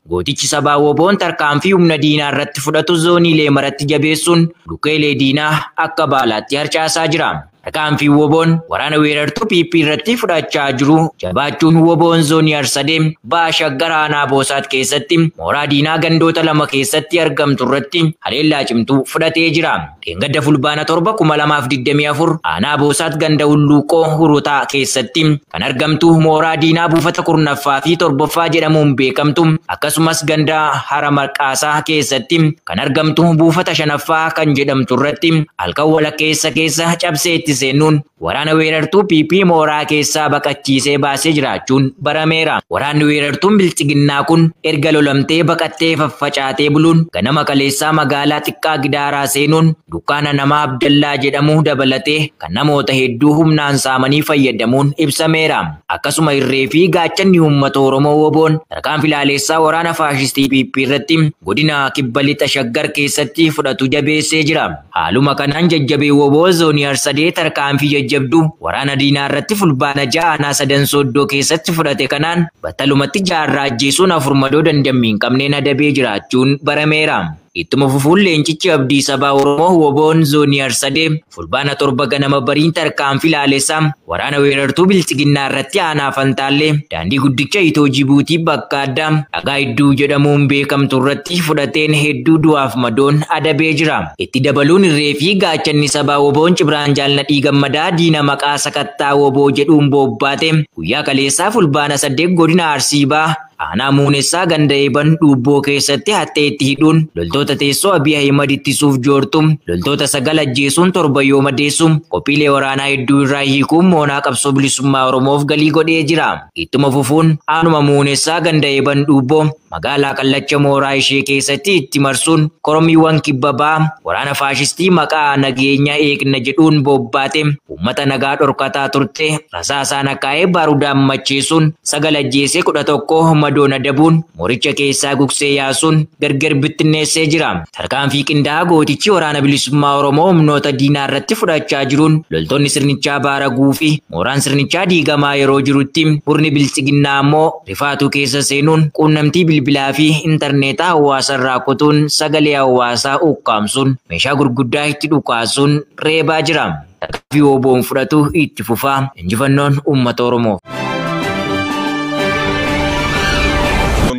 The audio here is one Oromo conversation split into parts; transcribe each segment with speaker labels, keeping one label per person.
Speaker 1: Gootichi sabaa WBO'n tarkaanfii humna diinaa irratti fudhatu zooniilee maratti jabeessuun lukeelee diinaa akka baalaatti harcaasaa jira. Tarkaanfii WBO'n waraana weerartuu PP irratti fudhachaa jiru jabaachuun WBO'n zoonii Arsadee ba'a Shaggar aanaa Boosaat keessatti mooraa diinaa gandoota lama keessatti argamtu irratti haleellaa cimtuu fudhatee jira. Dheengadda fulbaana 7 2024 aanaa Boosaat ganda Hulluuqoo Hurutaa keessatti kan argamtu mooraa diinaa buufata 10ffaa fi 7ffaa jedhamuun beekamtu akkasumas ganda Hara Marqaasaa keessatti kan argamtu buufata 5ffaa kan jedhamtu irratti halkan walakkeessa keessa cabsee itti seenuun waraana weerartuu PP mooraa keessaa baqachiisee baasee jiraachuun barameera. Waraanni weerartuun bilchiginnaa kun erga lolamtee baqattee faffacaatee buluun ganama kaleessaa magaalaa xiqqaa Gidaaraa seenuun dukkaana nama Abdallaa jedhamu dabalatee kan namoota hedduu humnaan saamanii fayyadamuun ibsameera. Akkasuma irree fi gaachanni uummata Oromoo WBO'n tarkaanfii laaleessaa waraana faashistii PP irratti godina Kibba Lixa Shaggar keessatti fudhatu jabeessee jira. Haaluma kanaan jajjabee WBO zoonii Arsadee tarkaanfii jajjabduu waraana diinaa irratti fulbaana 6 aanaa sadan sooddoo keessatti fudhate kanaan battalumatti jaarraa ajjeesuun afur madoo dandammii hin qabneen adabee jiraachuun barameera. Ittuma fufuun leencichi abdii sabaa Oromoo WBO'n zoonii Arsadee fulbaana 7 ganama bariin tarkaanfii laaleessaa waraana weerartuu bilchiginnaa irratti aanaa Fantaallee daandii guddicha Itoo Jibuutii bakka addaa dhagaa hedduu jedhamuun beekamtu irratti fudhateen hedduu du'aaf madoon adabee jira. Itti dabaluun irree fi gaachanni sabaa WBO'n Cibraan Jaalnadhii Gammadaa diina maqaa sakattaa WBO jedhuun boobbaate guyyaa kaleessaa fulbaana 8 godina Arsii Bahaa aanaa Muunessaa ganda Eeban Dhuubboo keessatti hattee itti hidhuun loltoota teessoo Abiy Ahimad ittisuuf joortu loltoota 9 ajjeesuun 7 yoo madeessu qophiilee waraanaa hedduu irraa hiikuun moonaa qabsoo bilisummaa Oromoof galii godhee jira. Ittuma fufuun aanuma Muunessaa ganda Eeban Dhuubboo magaalaa Kallacha mooraa ishee keessatti itti marsuun korommiiwwan kibba ba'aa waraana faashistii maqaa nageenya eegna jedhuun bobbaate uummata nagaa dhorkataa turte rasaasaan akaa'ee baarudaan macheessuun 9 ajjeesee 11 madoon adabuun mooricha keessaa gugsee yaasuun gargar bittinneessee jira. Tarkaanfii qindaa'aa gootichi waraana bilisummaa Oromoo humnoota diinaa irratti fudhachaa jiruun loltoonni sirnichaa baaraguu fi mooraan sirnichaa diigamaa yeroo jirutti murni bilchiginnaa ammoo rifaatuu keessa seenuun quunnamtii bilbilaa fi intarneetaa hawaasa irraa kutuun sagalee hawaasaa ukkaamsuun meeshaa gurguddaa itti dhukaasuun reebaa jira. Tarkaanfii WBO'n fudhatu itti fufaa. Injifannoon uummata Oromoo.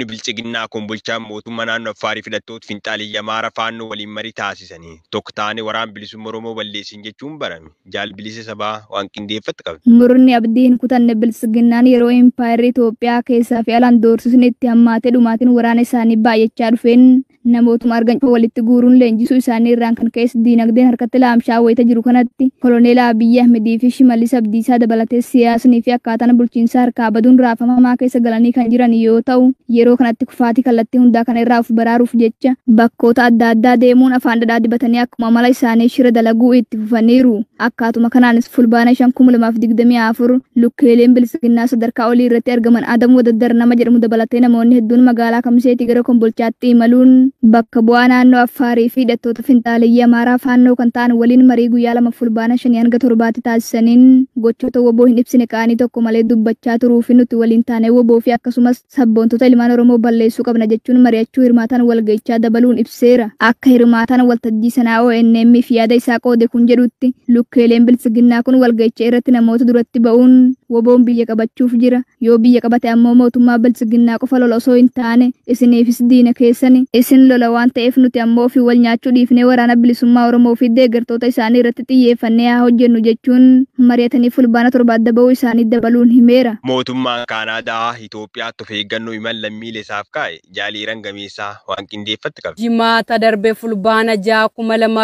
Speaker 2: Bilchiginnaa kun bulchaan mootummaa naannoo Affaarii filattoota finxaaliyya Amaara faannoo waliin marii taasisanii tokko taane waraan bilisummaa Oromoo balleessin jechuun barame. Jaalbilisa sabaa waan qindeeffatti qabdi.
Speaker 3: Murni abdii hin kutanne bilchiginnaan yeroo impaayerri Itoophiyaa keessaa fi alaan doorsisni itti hammaatee dhumaatiin waraana isaanii baay'achaa dhufeen namootuma argan walitti guuruun leenjisuu isaanii irraan kan ka'es diinagdeen harkatti laamshaa wayita jiru kanatti koloneel Abiyyi Ahmedii fi Shimallis Abdiisaa dabalatee siyaasnii fi akkaataan bulchiinsaa harkaa baduun raafamamaa keessa galanii kan jiran yoo ta'u yeroo kanatti kufaatii kallattii hundaa kana irraa of baraaruuf jecha bakkoota adda addaa deemuun afaan dhadhaa dibatanii akkuma amala isaanii shira dalaguu itti fufaniiru. Akkaatuma kanaanis fulbaana 5 2024 lukkeeleen bilchiginnaa sadarkaa olii irratti argaman Adam Wadaddar nama jedhamu dabalatee namoonni hedduun magaalaa Kamiseetii gara Kombolchaatti imaluun bakka bu'aa naannoo Affaarii fi hidhattoota finxaaleyyii Amaaraa faannoo kan ta'an waliin marii guyyaa 2 fulbaana 5 hanga 7 taasisaniin gochoota WBO hin ibsine qaanii tokko malee dubbachaa turuu fi nuti waliin taanee WBO fi akkasumas sabboontota ilmaan Oromoo balleessuu qabna jechuun mari'achuu hirmaataan walga'ichaa dabaluun ibseera. Akka hirmaataan waltajjii sanaa ONM fi yaada isaa qoode kun jedhutti lukkeeleen bilchiginnaa kun walga'icha irratti namoota duratti ba'uun WBO'n biyya qabachuuf jira. Yoo biyya qabate ammoo mootummaa bilchiginnaa qofa lola osoo hin taane isiniifis diina keessani isin lola waan ta'eef nuti ammoo ofii wal nyaachuu dhiifnee waraana bilisummaa Oromoo fi deeggartoota isaanii irratti xiyyeeffannee haa hojjennu jechuun mari'atanii fulbaana 7 adda ba'uu isaanii dabaluun himeera.
Speaker 2: Mootummaan Kaanaadaa Itoophiyaatti of eeggannoo imal lammiilee isaaf kaa'e jaaliiran gameessaa waan qindeeffatti qabdi.
Speaker 4: Jimaata darbe fulbaana 6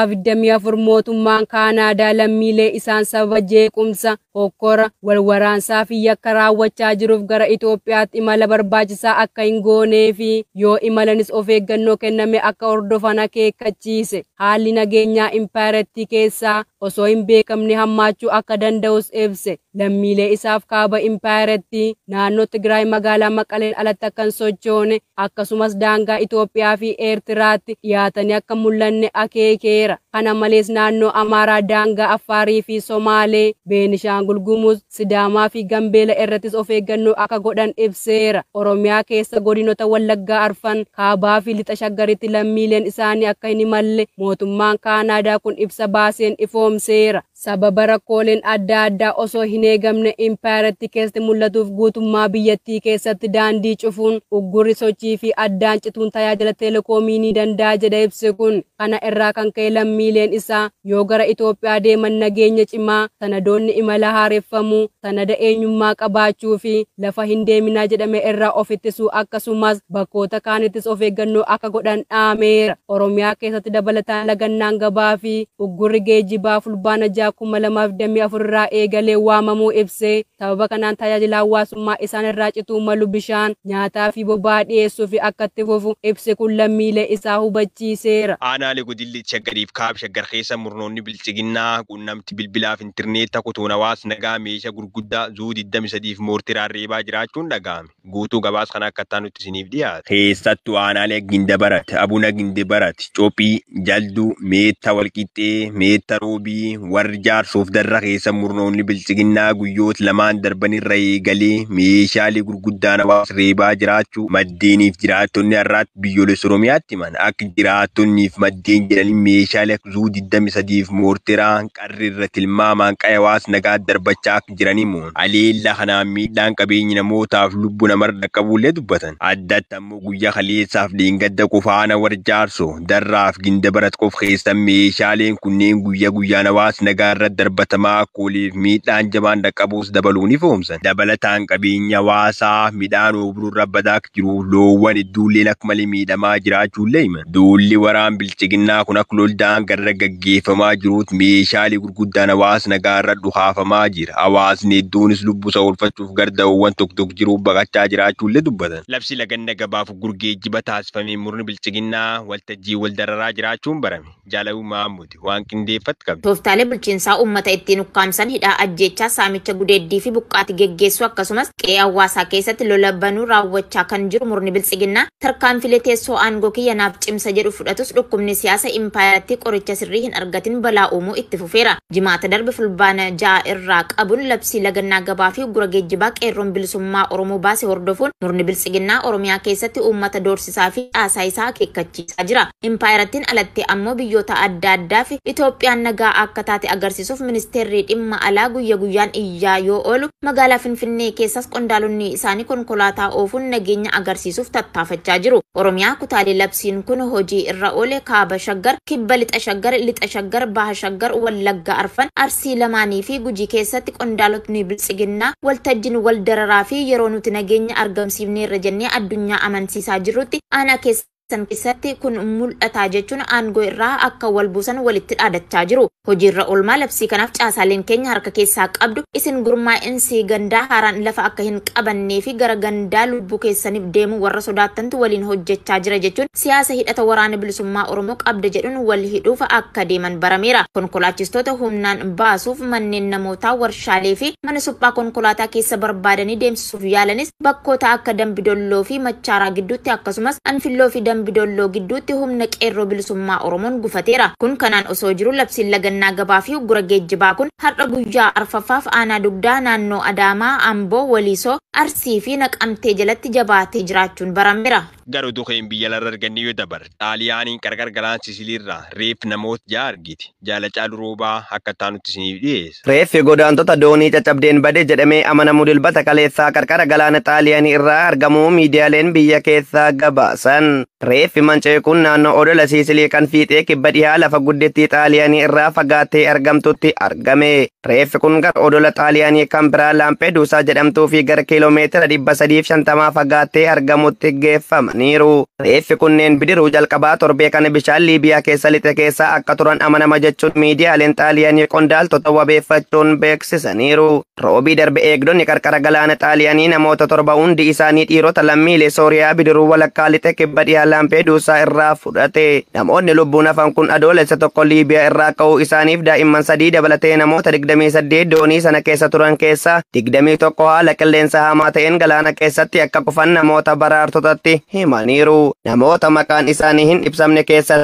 Speaker 4: 2024 mootummaan Kaanaadaa lammiilee isaan sababa jeequmsa hokkora wal waraansaa fi yakka raawwachaa jiruuf gara Itoophiyaatti imala barbaachisaa akka hin goonee fi yoo imalanis of eeggannoo kenname akka hordofan akeekkachiise. Haalli nageenyaa impaayeritti keessaa osoo hin beekamne hammaachuu akka danda'us ibse. Lammiilee isaaf kaaba impaayeritti naannoo Tigraay magaalaa Maqaleen alatti akka hin sochoone akkasumas daangaa Itoophiyaa fi Eertiraatti dhiyaatanii akka mul'anne akeekeera. Kana malees naannoo Amaaraa daangaa Affaarii fi Somaalee, Beenishaangul Gumuz, Sidaamaa fi Gambeela irrattis of eeggannoo akka godhan ibseera. Oromiyaa keessa godinota Wallaggaa Arfan, Kaabaa fi Lixa Shaggaritti lammiileen isaanii akka hin imalle mootummaan Kaanaadaa kun ibsa baaseen ifoomseera. Sababa rakkooleen adda addaa osoo hin eegamne impaayaratti keessatti mul'atuuf guutummaa biyyattii keessatti daandii cufuun uggurri sochii fi addaan cituun tajaajila teelekoomii ni danda'a jedha ibsi kun. Kana irraa kan ka'e lammiileen isaa yoo gara Itoophiyaa deeman nageenya cimaa, sanadoonni imala haareffamuu, sanada eenyummaa qabaachuu fi lafa hin deeminaa jedhame irraa of ittisuu akkasumas bakkoota kaanittis of eeggannoo akka godhan dhaameera. Oromiyaa keessatti dabalataan lagannaan gabaa fi uggurri geejjibaa fulbaana 6,2024 irraa eegalee waamamuu ibsee sababa kanaan tajaajila hawaasummaa isaan irraa cituu malu bishaan, nyaataa fi boba'aa dhiyeessuu fi akka itti fufu ibsi kun lammiilee isaa hubachiiseera.
Speaker 2: Aanaalee godilli shaggariif kaab shaggar keessa murnoonni bilchiginnaa quunnamti bilbilaaf intirneetta kutuun hawaasa nagaa meeshaa gurguddaa zuu 23 fi moortiraan reebaa jiraachuun dhaga'ame. Guutuu gabaas kana akka taanutti isiniif dhiyaata. Keessattuu aanaalee Gindabarat, Abuna Gindabarat, Cophii, Jalduu, Meetta Walqixxee, Meetta Roobii, warri jaarsoof darra keessa murnoonni bilchiginnaa guyyoota lamaan darbanirra eegalee meeshaalee gurguddaan hawaasa reebaa jiraachuu maddeeniif jiraattonni har'aatti biyyoolessa Oromiyaatti himan. Akka jiraattonniif maddeen jedhanii meeshaalee zuu 23 fi moortiraa qarri irra tilmaamaan qaya hawaasa nagaa darbachaa akka jiran himuun aleella kanaan miidhaan qabeenyi namootaaf lubbuu namarra dhaqqabuullee dubbatan. Addatti ammoo guyyaa kaleessaaf dheengadda qofaana warra jaarsoo darraaf Gindabarat qof keessa meeshaaleen kunneen guyyaa guyyaan hawaasa nagaa irra darbatamaa kooliif miidhaan jabaan dhaqqabuus dabaluu ni foomsan. Dabalataan qabeenya hawaasaa midhaan oobruu irra badaa akka jiru loowwan hedduulleen akka malee miidhamaa jiraachuullee himan. Duulli waraan bilchiginnaa kun akka loldaan garra gaggeeffamaa jiruut meeshaalee gurguddaan hawaasa nagaa irra dhukaafamaa jira. Hawaasni hedduunis lubbuu isaa oolfachuuf garda'oowwan tokko tokko jiruuf baqachaa jiraachuullee dubbatan. Labsi laganna gabaaf gurgeejjiba taasifamee murni bilchiginnaa waltajjii wal dararaa jiraachuun barame. Jaalaluu Maamud waan qindeeffatti qabdi.
Speaker 5: Tooftaalee bulchiinsaa uummata ittiin ukkaamsan hidhaa ajjeechaa saamicha gudeeddii fi buqqaati geggeessuu akkasumas qe'ee hawaasaa keessatti lola banuu raawwachaa kan jiru murni bilchiginnaa tarkaanfilee teessoo aangoo kiyyanaaf cimsa jedhu fudhatus dhukkubni siyaasa impaayaratti qoricha sirrii hin argatin balaa uumuu itti fufeera. Jimaata darbe fulbaana 6 irraa qabuun labsii lagannaa gabaa fi gura geejjibaa qeerroon bilisummaa Oromoo baase hordofuun murni bilchiginnaa Oromiyaa keessatti uummata doorsisaa fi caasaa isaa akeekkachiisaa jira. Impaayarattiin alatti ammoo biyyoota adda addaa fi Itoophiyaan nagaa akka taate agarsiisuuf ministeerri dhimma alaa guyya guyyaan iyyaa yoo oolu magaalaa Finfinnee keessas qondaalonni isaanii konkolaataa oofuun nageenya agarsiisuuf tattaafachaa jiru. Oromiyaa kutaalee labsiin kun hojii irra oole Kaaba Shaggar, Kibba Lixa Shaggar, Lixa Shaggar, Baha Shaggar, Wallagga Arfan, Arsii lamaanii fi Gujii keessatti qondaalotni bilchiginnaa waltajjiin wal dararaa fi yeroo nuti nageenya argamsiifneerra jennee addunyaa amansiisaa jirrutti aanaa keessa san keessatti kun mul'ataa jechuun aangoo irraa akka wal buusan walitti dhaadachaa jiru. Hojiirra oolmaa labsii kanaaf caasaaleen keenya harka keessaa qabdu isin gurmaa'insi gandaa haaraan lafa akka hin qabannee fi gara gandaa lubbuu keessaniif deemu warra sodaattantu waliin hojjechaa jira jechuun siyaasa hidhata waraana bilisummaa Oromoo qabda jedhuun wal hidhuuf akka deeman barameera. Konkolaachistoota humnaan baasuuf manneen namootaa warshaalee fi mana suphaa konkolaataa keessa barbaadanii deemsisuuf yaalanis bakkoota akka Dambidolloo fi Machaaraa gidduutti akkasumas Anfilloo fi Dambidolloo gidduutti humna qeerroo bilisummaa Oromoon gufateera. Kun kanaan osoo jiru labsiin lagannaa gabaa fi gura geejjibaa kun har'a guyyaa arfaffaaf aanaa dugdaa naannoo Adaamaa, Amboo, Waliisoo, Arsii fi Naqamtee jalatti jabaatee jiraachuun barameera.
Speaker 2: Garuu dukkeen biyya lafa arganne yoo dabar Xaaliyaaniin qarqar galaan Sisiliirraa reef namoota ja'a argite. Jaalachaa Duroobaa akka taanutti isiniif dhiyeessa.
Speaker 6: Reeffi godaantota doonii caccabdeen bade jedhamee amanamu dilbata kaleessaa qarqara galaana Xaaliyaanii irraa argamuu miidiyaaleen biyya keessaa gabaasan. Reeffi manca'e kun naannoo odola Siisilii kan fiixee kibba dhihaa lafa guddittii Xaaliyaanii irraa fagaattee argamtutti argame. Reeffi kun gara odola Xaaliyaanii kan biraa Laampeduusaa jedhamtuu fi gara kiiloomeetira 350 fagaattee argamutti geeffamaniiru. Reeffi kunneen bidiruu jalqabaa torbee kana bishaan Liibiyaa keessa lixe keessaa akka turan amanama jechuun miidiyaaleen Xaaliyaanii qondaaltota wabeeffachuun beeksisaniiru. Roobii darbe eegdonni qarqara galaana Xaaliyaanii namoota 7 hundi isaanii dhiirota lammiilee Sooriyaa bidiruu walakkaa lixe kibba dhihaa Laampeduusaa irraa fudhate. Namoonni lubbuun hafan kun adoolessa 1 Liibiyaa irraa ka'uu isaaniif daa'imman 3 dabalatee namoota 38 doonii sana keessa turan keessaa 21 haala qilleensa hamaa ta'een galaana keessatti akka kufan namoota baraartotatti himaniiru. Namoota maqaan isaanii hin ibsamne keessa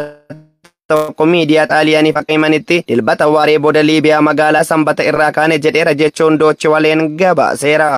Speaker 6: tokko miidiyaa Xaaliyaaniif akka himanitti, Dilbata waaree booda Liibiyaa magaalaa Sanbata irraa kaane jedheera jechuun Doochi Waleen gabaaseera.